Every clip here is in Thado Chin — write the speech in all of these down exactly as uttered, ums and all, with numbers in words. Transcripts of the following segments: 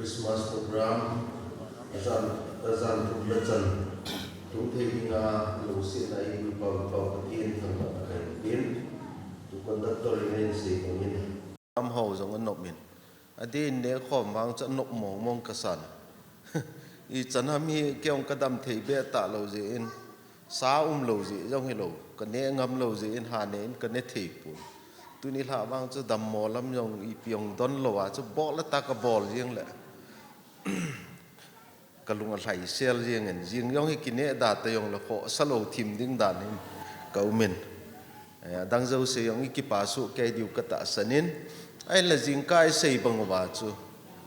Christmas program, azan, azan thum le chan, thum thei dinga, lo sin a i pau, pau Pathen thangvah a kahin tin, tu conductor in ahin sei bangin. Am ho jong anop in. Adin ne khom vang chu anop mong mong kasan. I chan ham hi kei jong kadam thei be ta lo jeh in. Sa um lo jeh jong hi lo, ka ne ngam lo jeh in ha ne in ka ne thei pon. Tuni lha vang chu dammo lam jong ipi jong don lo a chu bol la ta ka bol jeng le. Ka lung alhai sel jeng in, jing jong hi kine da ta jong le khoh sa lo thim ding dan in ka um in. Eh, adang jouse jong i kipa soh kei diu ka tahsan in, ahin la jingkah i sei bang uva chu.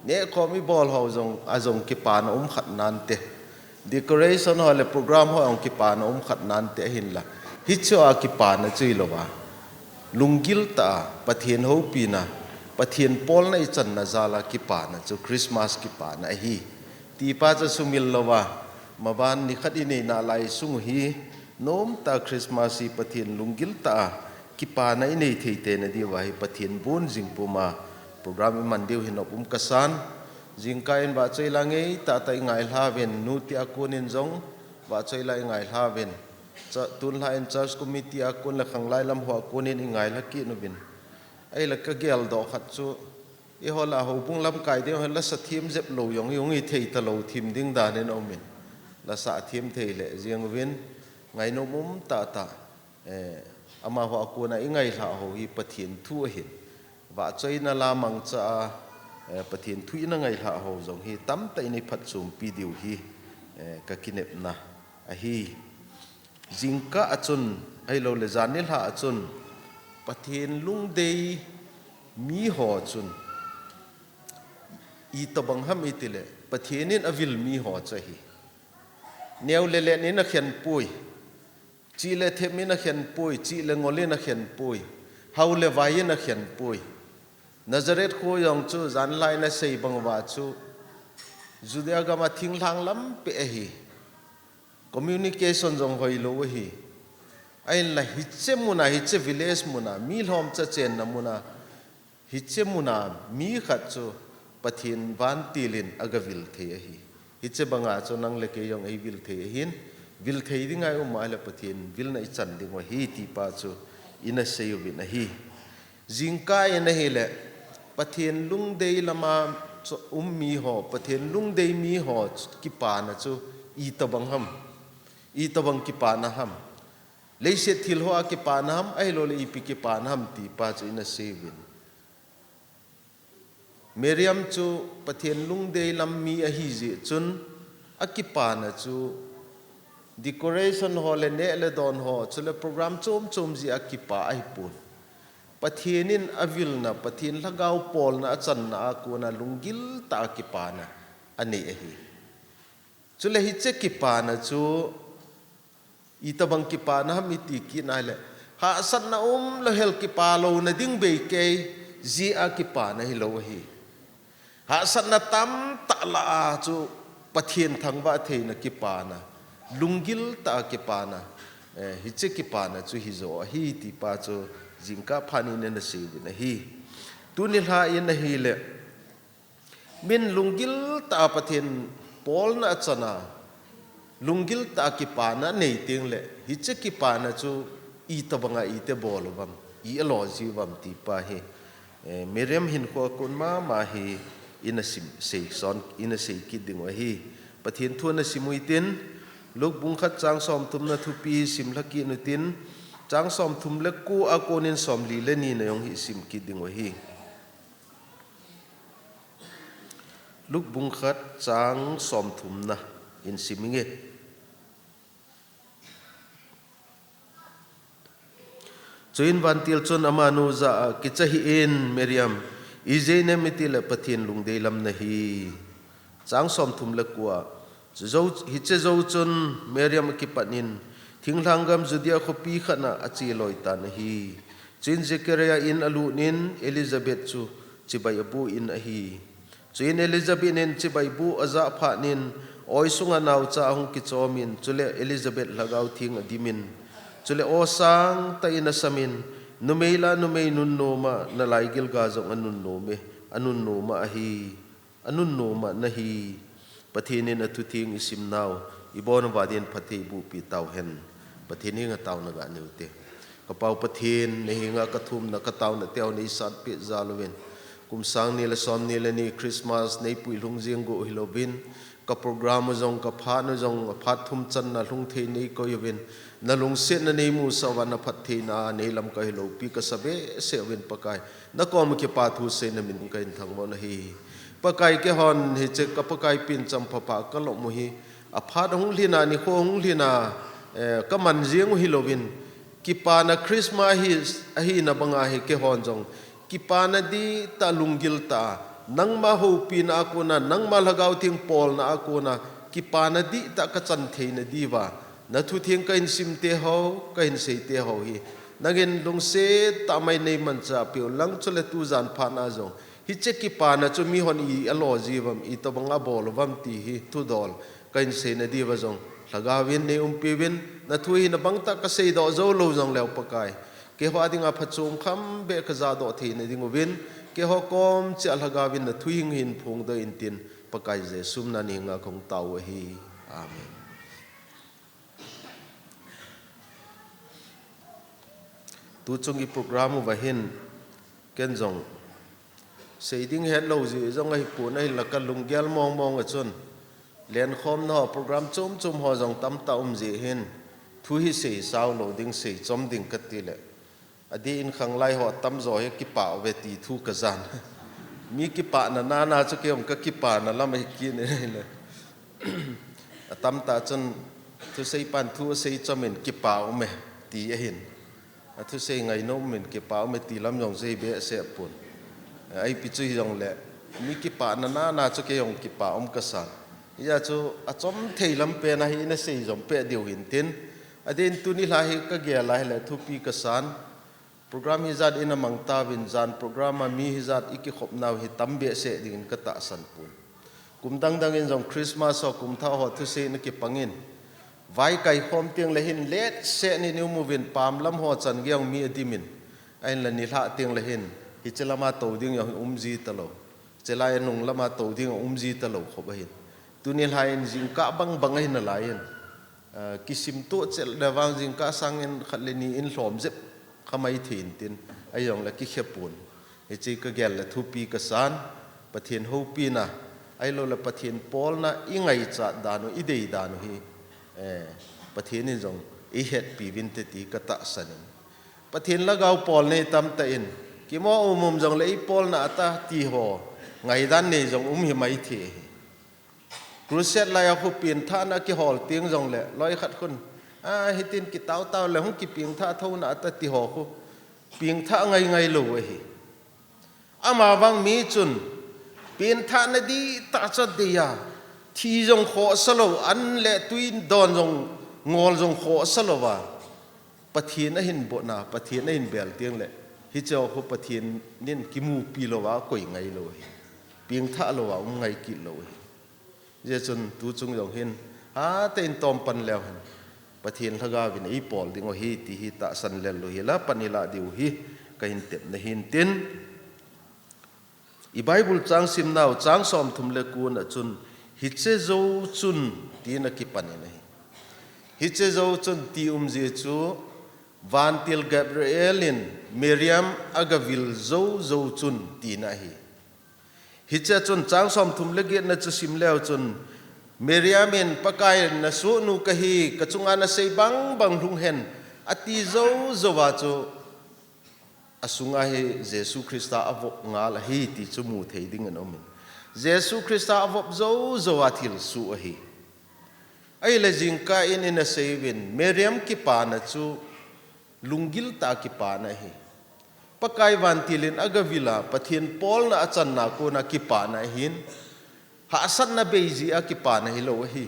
Nehkhom i bol ho jong, a jong kipana um khat nante. Decoration ho le program ho jong kipana um khat nante ahin la. Hiche a kipana chu i lo va. Lunggil tah a, Pathen hopina, Pathen polna i channa jal a kipana chu Christmas kipana ahi. Tipa chu sumil lo va, maban ni khat i nei nalai sung u hi, nom tah a Christmas hi Pathen lunggil tah a, kipana i nei thei te na diu va hi Pathen bon jing pum a, program i man diu hi nop um kasan, jingkah in vahchoi la ngei tah tah i ngai lha uvin, nu tia kon in jong, vahchoi la i ngai lha uvin, cha-, tun lha in church committee a kon le khanglai lam ho a kon in i ngai lha kit uvin. Ahi la ka gel doh khat chu, i ho la houbung lamkai ding ho la sa thim jep lo jong i hung i thei ta lo thim ding dan in um in. La sa thim thei le jeng uvin, ngainom um tah tah. Eh, amaho a kon a i ngai lha ho hi Pathen thu ahin. Vahchoina la mangcha a, eh, Pathen thu i na ngai lha ho jong hi tamtah in i phatchompi diu hi, eh, ka kinepna ahi. Jingkah a chun, ahi lo le jan ni lha a chun, Pathen lungdei mi ho chun, i tobang ham i ti le, Pathen in a vil mi ho chu ahi. Neo le len in a khen poi. Chih le them in a khen poi, chih le ngol in a khen poi, hao le vai in a khen poi. Nazareth kho jong chu jan lai na sei bang uva chu Judea gam a thinglhang lam pe ahi. Communication jong hoi lo ahi. Ahin la hiche mun a, hiche village mun a, mi lhomcha chenna mun a, hiche mun a mi khat chu Pathen vantil in a ga vil thei ahi. Hiche bang a chu nang le kei jong ei vil thei ahin, vil thei ding a i um a le Pathen vilna i chan ding u ahi tipa chu i na sei uvin ahi. Jingkah in ahi le, Pathen lungdei lam a chu um mi ho, Pathen lungdei mi ho kipana chu i tobang ham, i tobang kipana ham. Leiset thil ho a kipana ham, ahi lo le ipi kipana ham tipa chu i na sei uvin. Miriam chu Pathen lungdei lam mi ahi jeh chun, a kipana chu decoration ho le neh le don ho, chule program chom chom jeh a kipa ahi pon. Pathen in a vilna, Pathen lhagao polna a channa a kon a lunggil tah a kipana a nei ahi. Chule hiche kipana chu i tobang kipana ham i ti kit na le, hahsatna um lo hel kipa lo na ding bei kei jeh a kipana hi lo ahi. Hahsatna tamtah lah a chu Pathen thangvah theina kipana, lunggil tah a kipana, eh, hiche kipana chu hi jo ahi tipa chu jingkah phat in i na sei uvin ahi. Tuni lha in ahi le, min lunggil tah a Pathen polna a chan a, lunggil tah a kipana a nei teng le, hiche kipana chu i tobang a i te bol uvam, i a lo ji uvam tipa hi, eh, Miriam hinkho a kon mama hi i na sim, sei son, i na sei kit ding u ahi. Pathen thu na sim u hitin, Luke bung khat chang som thum na thupi sim lha kit u hitin, chang som thum le ko a kon in som li le ni na jong hi sim kit ding u ahi. Luke bung khat chang som thum na in sim inge. Chuin vantil chun amanu jah a, kicha hih in Miriam, ijeh inem itile Pathen lungdei lam nahi. Chang som thum le ko a, chu jou, hiche jou chun Miriam akipat in, thinglhang gam Judea khopi khat na ache loi tan ahi. Chuin Zechariah in alut in Elizabeth chu chibai aboh in ahi. Chuin Elizabeth in chibai boh ajah phat in, oi sunga naocha ahung kichom in, chule Elizabeth lhagao theng adim in, chule aw sangtah in asam in, numei la numei nunnom a, nalaigil ga jong anunnom e, anunnom a ahi. anunnom a nahi. Pathen in athutheng isimnau, ibon'uva din phatthei bohpi tauhen. Pathen henga taona ga neute. Kapau Pathen, nahenga kathumna kataona teu neisanpeh jal uvin. Kum sang ni le som ni le ni Christmas neipui lhung jing go hilouvin. Ka program u jong, ka phat u jong, phat thum channa lhung thei neikoi uvin. Nalungsetna neimusah uva, naphattheina neilamkai hi loupi kasa behseh uvin Pakai. Nakom kipa thu seina min kahin thangvah u ahi. Pakai, keihon hiche ka Pakai pen champhapha kalom u hi, aphat hung lhin a, nikho hung lhin a, eh, kaman jing u hilouvin, kipana Christmas hi, ahina banga hi keihon jong kipana dihtah, lunggil tah, nangma houpina a kona, nangma Lhagao Theng polna a kona, kipana dihtah kachan theina diuva, nathutheng kahin simte ho, kahin seite ho hi nangin lungset tah mai neimanchah peh u lang, chule tujan phat na jong hiche kipana chu mihon i alo jiuvam, itobang abol uvam ti hi thudol kahin seina diuva jong Lhagao vin neiumpi uvin, nathu hina bangtah kaseidoh jou lou jongleu Pakai, keiho dinga phachom kham beh kajahdoh theina diuvin, keiho kom cheh a Lhagao vin nathu hing hin phongdoh intin, Pakai Jesu min a nahenga kahung tao u ahi. Amen. Tuchung i program uva hin, ken jong sei ding hetlou jeh jong ahipon, ahinla kalunggel mong mong a chun, lenkhomna ho, program chom chom ho jong tamtah um jeh hin, thu hi sei sao lou ding, sei chom ding kati le, adeh in khanglai ho atamjo hi kipah uve ti thu kajan. Mi kipahna nana chu kei jong kakipana lam ahi kit in ahile, atamtah chun, thuseipan thu asei chom in, kipah ume, ti ahin. Athusei ngainom in, kipah ume ti lam jong sei behseh pon. Ipi chu hijongle, mi kipahna nana chu kei jong kipah um kasan. Hijeh chun achom thei lam pen a hi ina sei jom peh diu hintin, adeh in tuni lha hi kagel a hile thupi kasan. Program hijat ina mang tauvin, jan program a mi hijat ikikhopnau hi tam behseh dingin katahsan pon. Kum dang dang in jong Christmas ho, kumthah ho thusei in akipangin, vaikai khom tengle hin letseh in i um uvin, pam lam ho chan geiyin mi adimin, ahinla nilhah tengle hin hiche lama tou ding jong um ji talou, chelai nung lama tou ding um ji talou khop ahin. Tuni lha in jingkah bang bang ahi nalai in, ah, kisimtoh cheh le vang jingkah sangin khat le ni in lhom jep kha mai thei intin, ahijongle kikhe pon. Hiche kagel le thupi kasan, Pathen houpina, ahiloule Pathen polna ingaichat dan u, idei dan u hi, eh, Pathen in jong eihetpi uvinte ti katahsan in. Pathen Lhagao pol nei tamtah in, kimo um um jongle eipolna ata ti ho, ngaidan nei jong um hi mai thei ahi. Crusade lai a khu pengthahna kihol teng jongle, loi khat khun, a, hitin kitao tao le hung kipengthah thouna ata ti ho khu, pengthah ngai ngai lou ahi. Amavang mi chun, pengthahna dihtah chu adei a, thi jong khohsa lou, an le tui don jong, ngol jong khohsa louva, Pathen ahin botna, Pathen ahin bel tengle, hiche ho khu Pathen in kimupi louva akoi ngai lou ahi. Pengthah louva um ngai kit lou ahi. Hijeh chun tuchung jong hin, hatah in tompan leu hen, Pathen Lhagao vin eipol ding u ahi ti hi tahsan lel u hila, pan ilah diu hi kahin tepna hintin. I Bible chang simnau, chang somthum le ko na chun, hiche jou chun, tin akipan in ahi. Hiche jou chun ti umjeh chu, Vantil Gabriel in Miriam agavil jou jou chun tina ahi. Hiche chun chang somthum le get na chu sim leu chun, Miriam in, Pakai, nasohnu kahi, kachunga nasei bang bang lhung hen, ati jou jouva chu, asunga hi Jesu Christa avop ngal ahi ti chu mu thei dingin aumin. Jesu Christa avop jou jouva thilsoh ahi. Ahile jingkah in ina seiyuvin, Miriam kipana chu lunggil tah kipana ahi. Pakai vantil in agavil a, Pathen polna achanna kona kipana ahin, hahsatna bei jeh a kipana hilou ahi.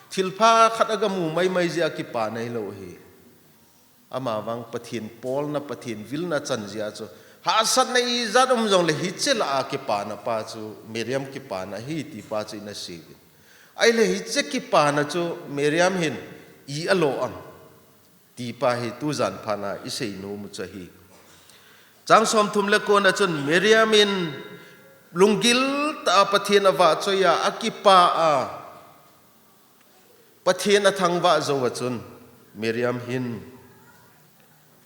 Thilpha khat agamu maimai jeh a kipana hilou ahi. Amavang Pathen polna, Pathen vilna chan jeh a chu, hahsatna ijat um jongle hiche lah a kipana pa chu, Miriam kipana ahi ti pa chu ina seiyuvin. Ahile hiche kipana chu Miriam hin i alo am ti pa hi tujan phat na isei nom u chu ahi. Chang somthum le ko na chun Miriam in lunggil tah a Pathen avahchoi a, akipa a, Pathen athangvah jou a chun Miriam hin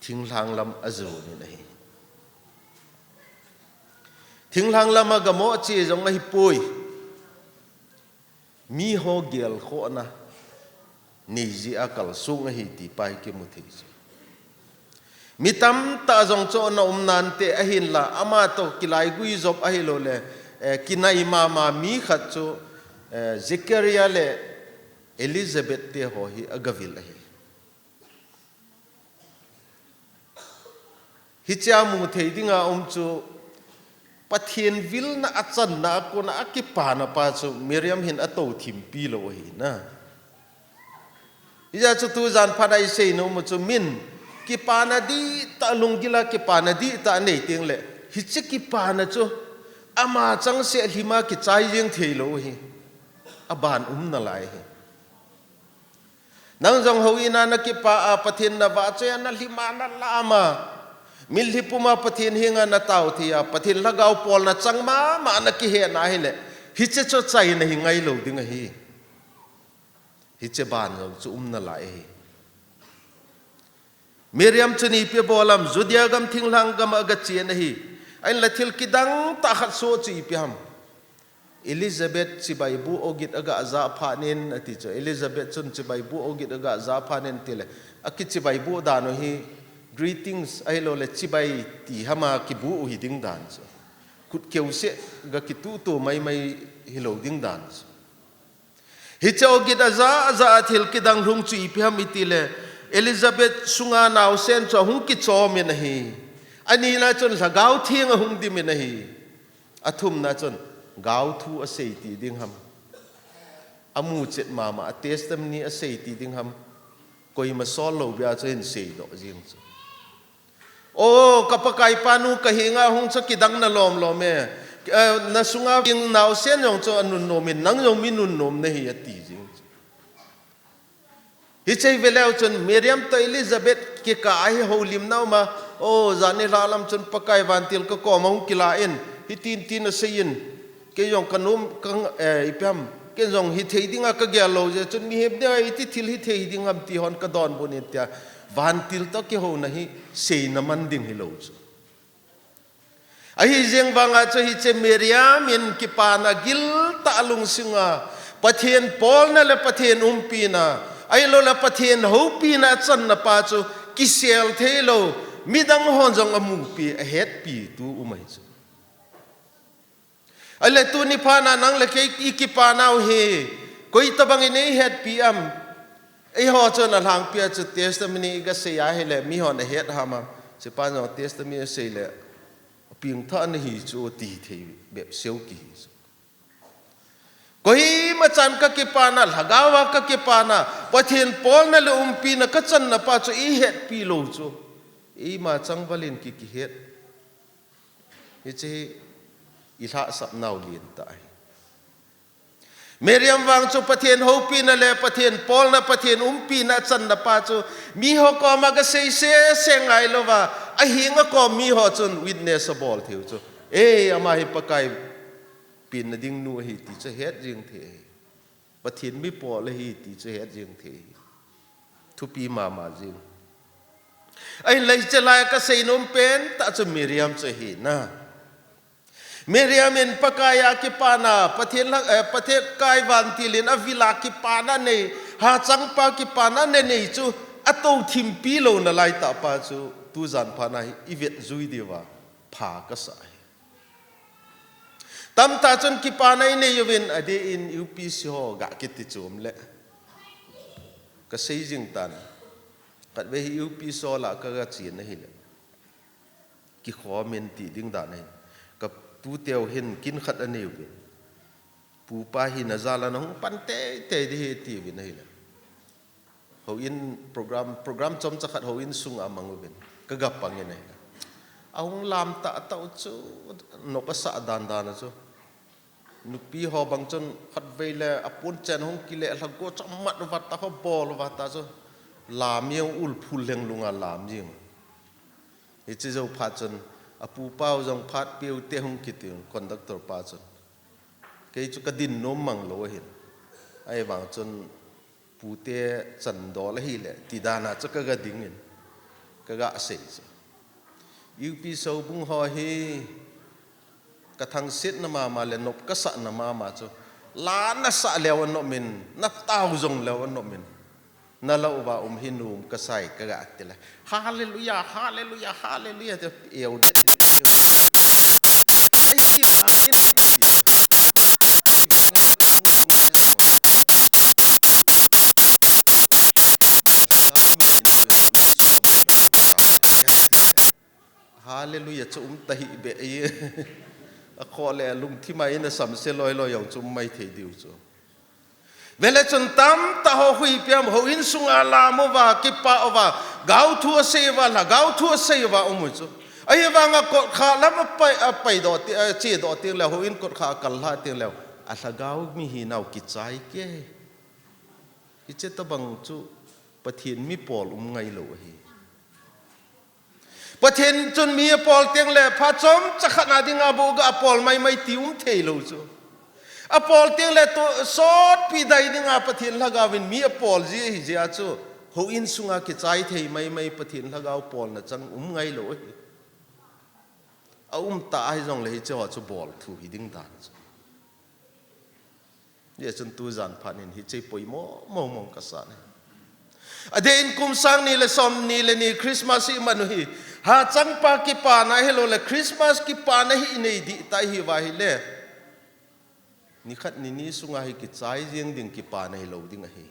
thinglhang lam ajon in ahi. Thinglhang lam a gamo che jong ahipoi. Miho gelkhohna neijeh a kalsong ahi ti pa hi kimu thei chu. Mi tamtah jong chu ana um nante ahinla, ama toh kilaigui jop ahilou le, eh, kinai mama mi khat chu, eh, Zechariah le Elizabeth te ho hi agavil ahi. Hichea mu thei dinga um chu, Pathen vilna achanna a kona akipana pa chu Miriam hin atou thimpi lou ahi na. Hijeh chun tujan phat a isei nom u chu min kipana dihtah, lunggil a kipana dihtah anei teng le, hiche kipana chu ama changseh lhima kichai jeng thei lou ahi. Aban um nalai ahi. Nang jong houin a nakipa a, Pathen navahchoi a, nalhima nalam a, mitlhi puma Pathen henga natao thei a, Pathen lhagao polna chang mama nakihet na hile, hiche chu achaina hi ngailou ding ahi. Hiche ban jong chu um nalai ahi. Miriam chun ipi abol ham, Judea gam thinglhang gam a agachen ahi. Ahinla thil kidang tah khat soh chu ipi ham. Elizabeth chibai buh ogit agajah phat in ati chu. Elizabeth chun chibai buh ogit agajah phat in tile, akichibai buh dan u hi greetings ahilou le chibai ti hama kibuh u hi ding dan chu. Khut keuseh gakituhto maimai hilou ding dan chu. Hiche ogit ajah ajah a thil kidang lhung chu ipi ham itile, Elizabeth sunga naosen chu ahung kichom in ahi. Anina chun Lhagao Theng ahung dim in ahi. Athumna chun gaothu asei ti ding ham. Amuchet mama a testimony asei ti ding ham. Koima sol lou bia chu ahin seidoh jeng chu. O, ka Pakai panu kahenga hung chu kidang nalom lom e. Eh, nasunga ding naosen jong chu anunnom in, nang jong mi nunnom nahi ati jeng chu. Hiche veleu chun Miriam toh Elizabeth kikah a hi houlimna uma, o, jani lhah lam chun Pakai vantil kakoma hung kilah in, hitin tin asei in, kei jong kanom, ka, eh, ipi ham, kei jong hithei dinga kagel lou jeh chun mihem dinga iti thil hithei ding ham ti hon kadonbut in tia, vantil toh kihouna hi seina man ding hilou chu. Ahi jeng vanga chu hiche Miriam in kipana giltah lungsunga, Pathen polna le Pathen umpina, ahilou le Pathen houpina achanna pa chu kisel theilou, midang hon jong amupi, ahetpi tu um ahi chu. Ahile tuni phat na nang le kei ikipanau hi, koi tobang in eihetpi am, eiho chun alhangpi a chu testimony igasei ahile, mihon ahet ham am, hichepa jong testimony asei le, apengthah nahi chu tithei bep seu kihi chu. Koima chan kakipana, lhagao a kakipana, Pathen polna le umpina kachanna pa chu ihetpi lou chu. Eima changval in ki, kihet. Hiche hi ilhahsapnau lentah ahi. Miriam vang chu Pathen houpina le Pathen polna, Pathen umpina achanna pa chu miho koma gasei sese ngailouva, ahenga kom miho chun witness abol theiu chu. Ei, ama hi Pakai penna ding nu ahi ti chu het jeng thei ahi. Pathen mi pol ahi ti chu het jeng thei ahi. Thupi mama jeng. Ahinla hiche lai a kasei nom pentah chu Miriam chu ahi na. Miriam in Pakai a kipana, Pathen lhang, eh, Pathen kai vantil in avil a kipana nei, hachangpa kipana nei nei chu atou thimpi louna laitah pa chu tujan phat a hi ivet jui diuva pha kasah ahi. Tamtah chun kipana inei uvin, adeh in U P C ho gakiti chom le kasei jing tan. Khatvei hi U P C ho lah a kaga chen ahile, kikhom in ti ding dan ahin, katuteu hin kin khat anei uvin, pupa hina jal a nahung pan teitei ding ahi atiuvin ahile, houin program, program chomcha khat houin sunga amang uvin, kaga pang in ahile, ahung lam tahtah u chu, nop asah dandan a chu. Nupi ho bang chun khatvei le aponchen hung kile lha go chu amat uva ta, abol uva ta chu, lam jeng, ulphul lhenglunga lam jeng. Hiche jou phat chun apupa u jong phat peute hung kiti, conductor pa chun, Kei chu ka din nom mang lou ahin. Ahivang chun pute chan dol ahile, ti dan a chu ka ga ding in, ka ga sei chu. U P Soubung ho hi ka thangsetna mama le nop ka sahna mama chu, la na sah leu a nop in, na tao jong leu a nop in, na louva um hi nom ka sai ka ga ti le. Hallelujah, hallelujah, hallelujah, te eu de. Hallelujah, chu um ta hih beh e. A kho le lungthim a in a samse loi loi jong chu um mai thei diu chu. Vele chun tamtah ho hui piam, houin sunga lam uva, kipah uva, gaothu asei uva, lhagao thu asei uva um u chu. Ahivanga kotkha lam a pai, a pai doh ti, a che doh teng le, houin kotkha a kal lha teng le, a lhagao mi hinau kichai kei. Hiche tabang chu Pathen mi pol um ngai lou ahi. Pathen chun mi apol teng le, phat chomcha khat na dinga bou ga apol mai mai ti um thei lou chu. Apol teng le tu sotpi dai dinga Pathen lhagao in mi apol ji ahi jeh a chu, houin sunga kichai thei mai mai Pathen lhagao polna chang um ngai lou ahi. A um ta ahi jong le hiche ho chu bol thu hi ding dan chu. Hijeh chun tu jan phat in hiche poimo mong mong ka sa ne. Adeh in kum sang ni le som ni le ni Christmas i man u hi, hachangpa kipana hilou le Christmas kipana hi i nei dih ta i hi uva ahile, ni khat ni ni sunga hi kichai jeng ding kipana hilou ding ahi.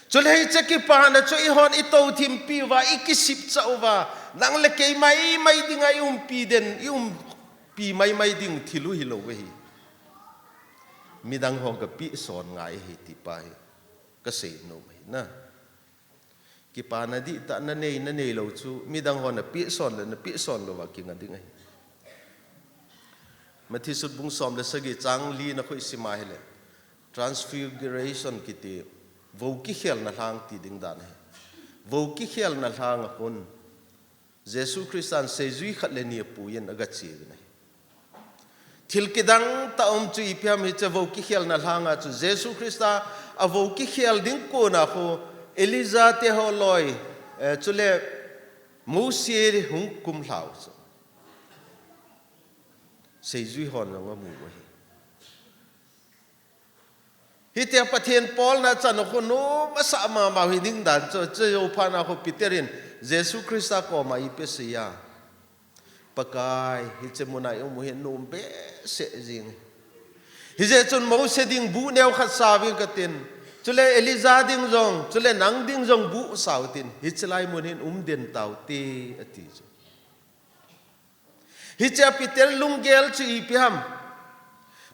Chule hiche kipana chu eihon i tothimpi uva, i kisipcha uva, nang le kei mai mai dinga i umpi den, i umpi mai mai ding thil u hilou ahi. Midang ho ga pehson ngai ahi ti pa hi ka sei nom ahi na. Kipana dihtah na nei, na nei lou chu, midang ho na pehson le na pehson lou va kinga ding ahi. Matthew sut bung som le sagi chang li na khu i sim a hile, Transfiguration kiti, vou kikhelna lhang ti ding dan ahi. Vou kikhelna lhang a khun, Jesu Christan seijui khat le ni apui in aga che uvin ahi. Thil kidang tah um chu ipi ham, hiche vou kikhelna lhang a chu Jesu Christa a vou kikhel ding kon a khu Elijah te ho loi, eh, chule Mose hung kum lhau chu. Seijui hon jong amu u ahi. Hitia Pathen polna chan a khu nom asah mama u hi ding dan chu, chu jou phat na khu Peter in Jesu Christa koma ipi asei a, Pakai, hiche mun a i um u hi nom behseh jing. Hijeh chun Mose ding buh neo khat sa uvin katin, chule Elijah ding jong, chule nang ding jong buh sa utin, hiche lai mun hin um den tau te, ati chu. Hiche a Peter lunggel chu ipi ham?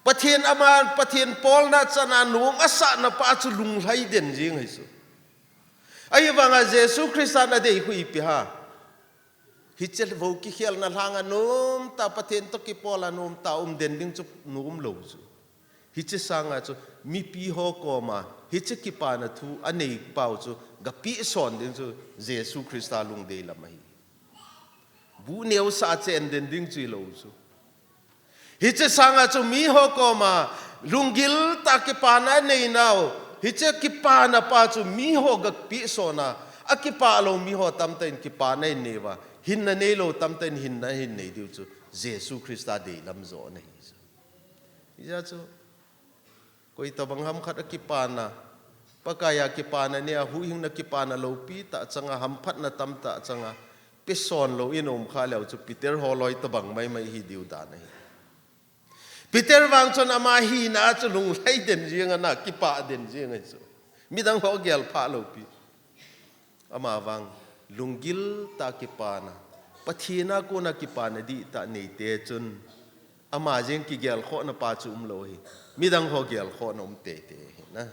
Pathen ama, Pathen polna chan a nom asahna pa chu lunglhai den jing ahi chu. Ahivanga Jesu Christan adei khu ipi ham? Hiche vou kikhelna lhang a nom tah, Pathen toh kipol a nom tah um den ding chu nom lou chu. Hiche sanga chu mipi ho koma hiche kipana thu anei pau chu ga pehson ding chu Jesu Christa lungdei lam ahi. Buh neo sa chen den ding chu hilou chu. Hiche sanga chu mi ho koma lunggil tah kipana anei nau, hiche kipana pa chu mi ho ga pehson a, akipah lou mi ho tamtah in kipana in nei uva, hinna neilou tamtah in hinna ahin nei diu chu Jesu Christa deilam jo ana hi chu. Hijeh chun, koi tobang ham khat a kipana, Pakai a kipana nei a, huhhingna kipana loupi tah chang a, hamphatna tamtah chang a, pehson lou in um kha leu chu Peter ho loi tobang maimai hi diu dan ahi. Peter vang chun ama hina chu lunglhai den jing ana, kipah den jing ahi chu. Midang ho gel phah loupi. Ama vang lunggil tah kipana, Pathen a kona kipana dihtah neite chun, ama jeng kigelkhohna pa chu umlou ahi. Midang ho gelkhohna um teitei ahi na.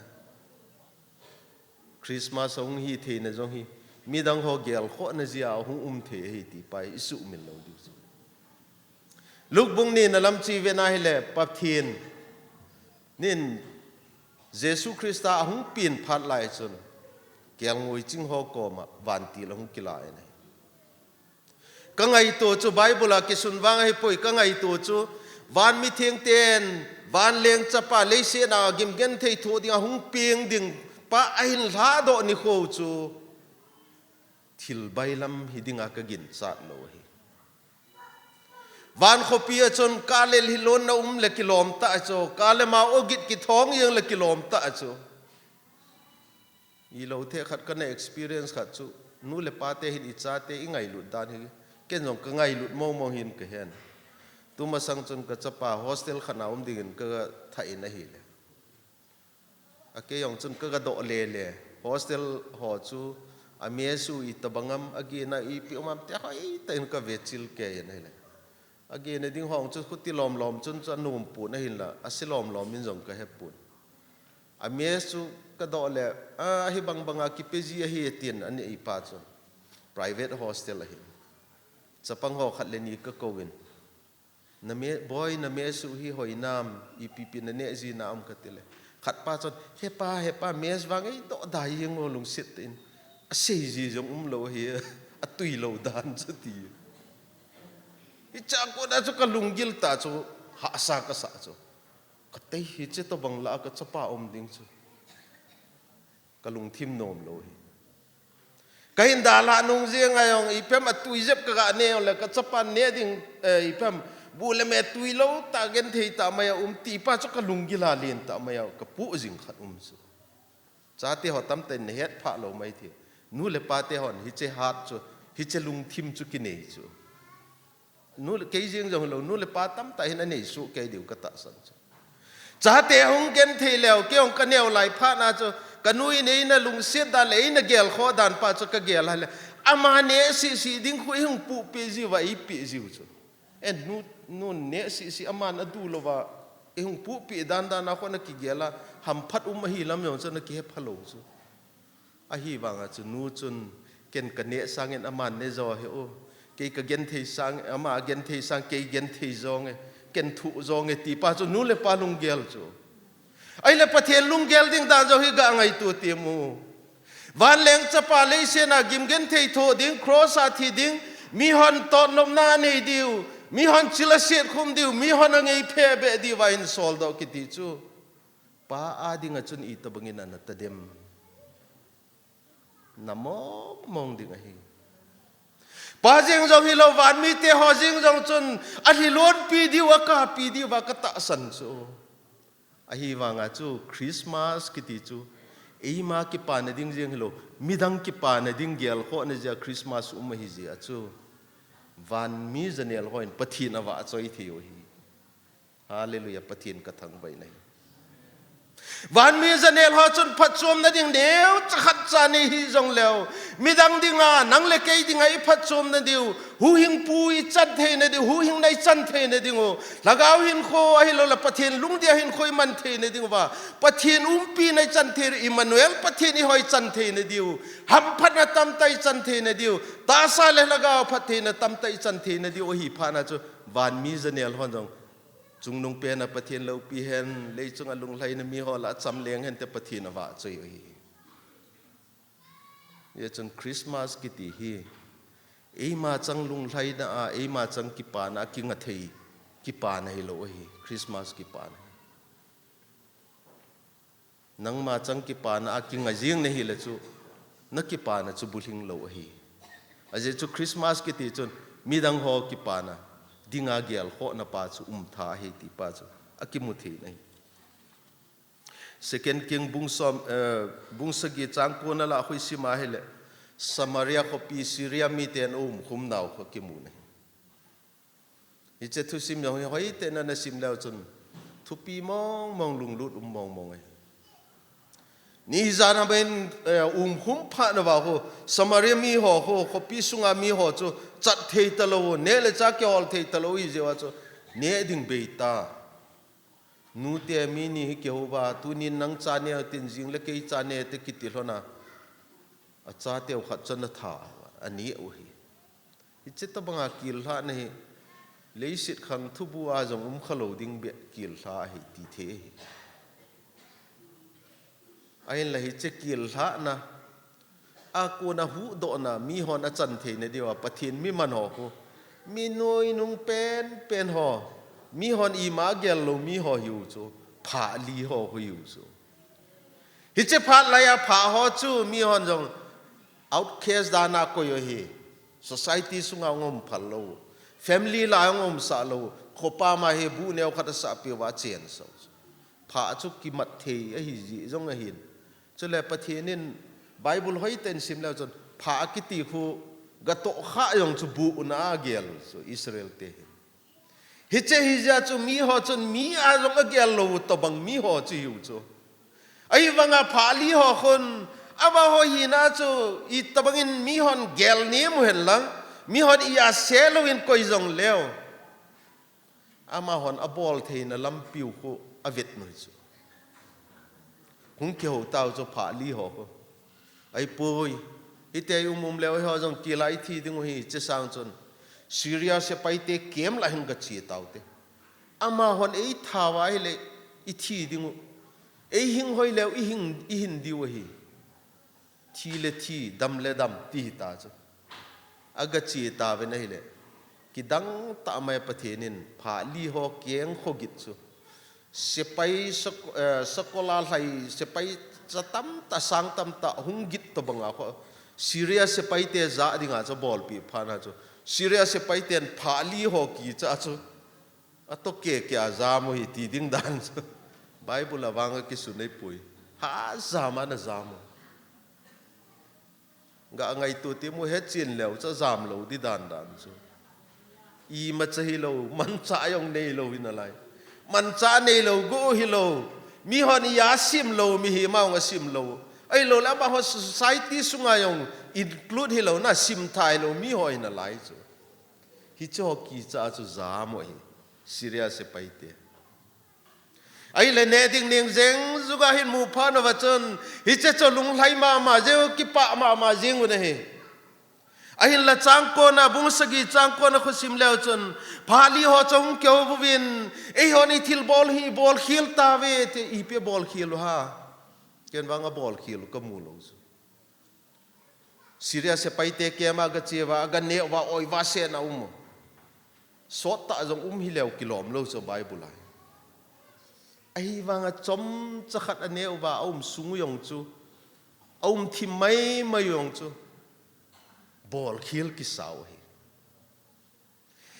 Christmas ahung hi theina jong hi, midang ho gelkhohna jeh a hung um thei ahi ti pa hi i suhmil lou diu chu. Luke bung ni na lam chu i vet na hile, Pathen in Jesu Christa ahung pen phat lai chun, kelngoi ching ho koma vantil ahung kila in ahi. Ka ngaito chu Bible a kisun vang ahipoi, ka ngaito chu van mitheng ten Vanleng Chapa leiset a gimgenthei thoh ding a hung peng ding pa ahin lhadoh nikho chu thil bailam hiding a ka ginchat lou ahi. Van khopi a chun ka le lhilon na um le kilom ta chu, ka le ma ogit kithong jeng le kilom ta chu. Ilou thei khat kana experience khat chu, nu le pa te hin i chate i ngailut dan hi, ken jong ka ngailut mong mong hin ka hen. Tumasang chun ka chapa hostel khat na um dingin ka thah in ahile. A kei jong chun ka ga doh le le. Hostel ho chu a mess u itobang am, a gena ipi um am ti hoitah in ka vechil kei in ahile. A gena ding ho chu khuti lom lom chun chu a nom pon ahinla, a se lom lom in jong ka he pon. A mess chu ka doh le, a, hibang banga kipe ji ahi tin a neipa chu. Private hostel ahi. Chapang ho khat le ni ka kou in. Na me, boy, na mess u hi hoi nam, ipi pi na neh ji nam ka ti le. Khat pa chun, he pa, he pa, mess vang eidoh da jeng o lungset in. A sei ji jong um lou hi, a tui lou dan chu ti. Hiche a kona chu ka lunggil ta chu, hahsa ka sa chu. Ka tei hiche tobang lah a ka chapa um ding chu. Ka lungthim nom lou hi. Ka hin dalha nung jeng a jong, ipi ham a tui jep ka ga neh le, ka chapa neh ding, eh, ipi ham, bu le me tui lou tah genthei tah mai a um ti pa chu ka lunggil a len tah mai a ka puh jing khat um chu. Chate ho tamtah in na het phah lou mai thei. Nu le pa te hon hiche hat chu, hiche lungthim chu kinei chu. Nu le, kei jeng jong lou, nu le pa tamtah hin a nei suh kei diu ka tahsan chu. Chate hung genthei leu, kei hung ka neo lai phat na chu, ka nu in eina lungset dan le eina gelkhoh dan pa chu ka gel a le. Ama neh sisi ding khu i hung puhpeh jiu va, i peh jiu chu. En nu, nu neh sisi aman a du lou va, i hung puhpeh dan dan a khu na kigel a, hamphat um ahi lam jong chu na kihe pha lou chu. Ahivanga chu nu chun, ken ka neh sangin aman ne jo he o. Kei ka genthei sang, ama genthei sang, kei genthei jong e. Ken thuh jong e, ti pa chu nu le pa lunggel chu. Ahile Pathen lunggel ding dan jong hi ga ngaito temu. Vanleng Chapa leiset a gim genthei thoh ding, cross a thi ding, mihon totnopna nei diu, mihon chil a set khum diu, mihon a ngei phe beh diu va hin soldoh kiti chu. Pa a dinga chun itobangin ana tadem. Na mong mong ding ahi. Pa jeng jong hilou, van mite ho jeng jong chun, alhilonpi diu, akapi diu va ka tahsan chu. Ahivanga chu, Christmas kiti chu, eima kipana ding jeng hilou, midang kipana ding gelkhohna jeh a Christmas um ahi jeh a chu. Van mi janel hon Pathen avahchoi thei u ahi. Hallelujah, Pathen ka thangvah in ahi. Van mi janel ho chun phatchomna ding neocha khatcha nei hih jongleu, midang dinga, nang le kei dinga i phatchomna diu, huhhingpu i chan theina diu, huhhingna i chan theina diu, lhagao hinkho ahilou le Pathen lungdei a hinkho i man theina diu va, Pathen umpina i chan thei, Emmanuel Pathen i hoi chan theina diu, hamphatna tamtah i chan theina diu, tahsa le lhagao phattheina tamtah i chan theina diu ahi phat na chu, van mi janel hon jong Chungnung pen a Pathen loupi hen, leichunga lunglhaina mi ho lah a chamleng hen te Pathen avahchoi u ahi. Hijeh chun Christmas kiti hi, eima chang lunglhaina a, eima chang kipana a kinga thei, kipana hilou ahi, Christmas kipana. Nangma chang kipana a kinga jing nahile chu, na kipana chu bulhing lou ahi. Ajeh chu Christmas kiti chun, midang ho kipana dinga gelkhohna pa chu umtha ahi ti pa chu, akimu thei nahi. Second King bung som, eh, bung sagi chang ko na lah khu i sim a hile, Samaria khopi Syria miten aumkhum nau khu akimu nahi. Hiche thusim jong hi hoitah in na sim leu chun, thupi mong mong, lunglut um mong mong ahi. Ni jan a ben, eh, umkhum phat na va khu, Samaria mi ho khu, khopi sunga mi ho chu, chat thei talou, neh le chah kihol thei talou hijeh a chu, neh ding bei ta. Nute mi ni hi kihou va, tunin nang cha neh tin jing le kei cha neh te kiti lhon a. Achateu khat chun atha, aneh u ahi. Hiche tobanga killhahna hi, leiset khang thubu a jong umkha lou ding beh killhah ahi ti thei ahi. Ahinla hiche killhahna, a kona huhdohna, mihon achan theina diuva, Pathen mi man ho khu, mi noinung penpen ho, Mihon ima gel lou miho hiu chu, pha li ho khu hiu chu. Hiche phat laiya pha ho chu mihon jong outcast dan a koi u ahi. Society sunga hung um phal lou. Family la hung umsah lou. Khopa ma hi bu neo khat asah peh uva achen sah u chu. Pha chu kimat thei ahi jeh jong ahin. Chule Pathen in Bible hoitah in sim leu chun pha kiti khu gatoh kha jong chu bu na agel u chu Israel te hin. Hiche hijeh chun miho chun mi a jong agel lou tobang miho chu hiu chu. Ahivanga pha li ho khun amaho hina chu itobang in mihon gel nem u hen lang, mihon iya se louvin koi jong leu, amahon abol theina lampiu khu avet u hi chu. Hung kihou tau chu pha li ho khu. Ahipoi. Hiti a i um um leu eiho jong kila ithi ding u hi, hiche sang chun Syria sepaite camp la hin gache tau te. Amahon eitha uva ahile ithi ding u. Eihing hoi leu ihing, ihin diu ahi. Thi le thi, dam le dam, ti hita chu. Agache tauvin ahile. Kidang tah mai Pathen in pha li ho keng khogit chu. Sepai sak-, eh, sakola lhai, sepai cha tamtah, sang tamtah hung git tobanga khu. Syria sepaite jah dinga chu abolpeh phat na chu. Syria sepaiten pha li ho kicha chu. Atoh keke a jam u hi ti ding dan chu. Bible a vang akisun ahipoi. Ha jam a na jam u. Ga ngaito temu hechen leu chu jam lou di dan dan chu. Imacha hilou, manchah jong neilou hi nalai. Manchah neilou, go hilou. Mihon iya sim lou, mihem a jong asim lou. Ahilou le amaho society sunga jong include hilou, na sim thei lou, miho hi nalai chu. Hiche ho kicha chu jam u ahi, Syria sepaite. Ahile neh ding neng jeng juga hin mu phat uva chun, hiche chu lunglhai mama jeng u, kipah mama jeng u ahi. Ahinla chang kona, bung sagi chang kona khu sim leu chun, pha li ho chu hung kihou uvin, eihon ithilbol hi ibol khel tauve, ti ipi bol khel u ham. Ken vang abol khel u kamu lou chu. Syria sepaite camp a gache uva, aganeh uva, oi uva sena um u. Sottah jong um hileu kilom lou chu Bible a. Ahivanga chomcha khat aneh uva, aum sung u jong chu. Aum thim maimai u jong chu. Bol khel kisa u ahi.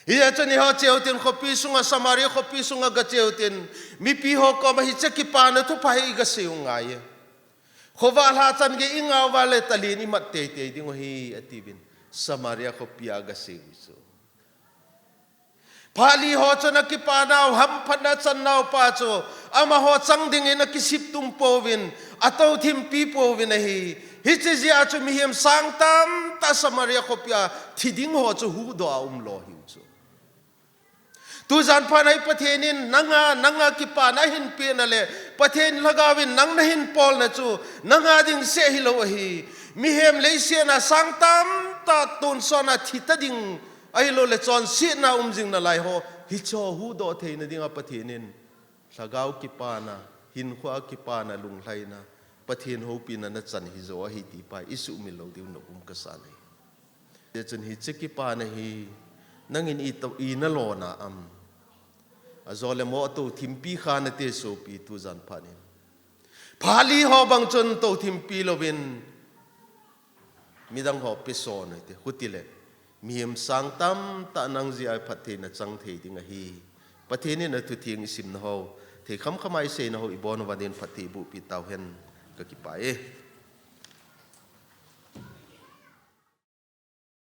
Hijeh chun eiho cheu tin khopi sunga, Samaria khopi sunga gacheu tin, mipi ho koma hiche kipana thupha hi igasei u ngai e. Khovah lhachan gei ingah uva le talen imat teitei ding u ahi, atiuvin. Samaria khopi a agasei u chu. Pha li ho chun akipanau, hamphatna achannau pa chu, amaho chang dingin akisip tum pouvin, atou thimpi pouvin ahi. Hiche jeh a chu mihem sang tamtah Samaria khopi a thi ding ho chu huhdoh a umlou ahiu chu. Tujan phat a hi Pathen in nanga, nanga kipana ahin pehna le, Pathen Lhagao in nang nahin polna chu, nanga ding seh hilou ahi. Mihem leiset a sang tamtah tonsot a thi ta ding, ahilou le chonsetna um jing nalai ho, hiche ho huhdoh theina dinga Pathen in Lhagao kipana, hinkhoa kipana, lunglhaina, Pathen houpina nachan hijo ahi ti pa isuhmil lou diu na um kasa ahi. Hijeh chun hiche kipana hi, nangin i to-, ina lona am. Ajole mo atou thimpi kha nate sopi tujan phat in. Pha li ho bang chun tou thimpi louvin. Midang ho peson u hite, khutile. Mihem sang tamtah nang jeh a phattheina chang thei ding ahi. Pathen in athutheng isimna ho, thei khamkham a iseina ho, ibon uva din phatthei ibohpi tauhen, kakipah e.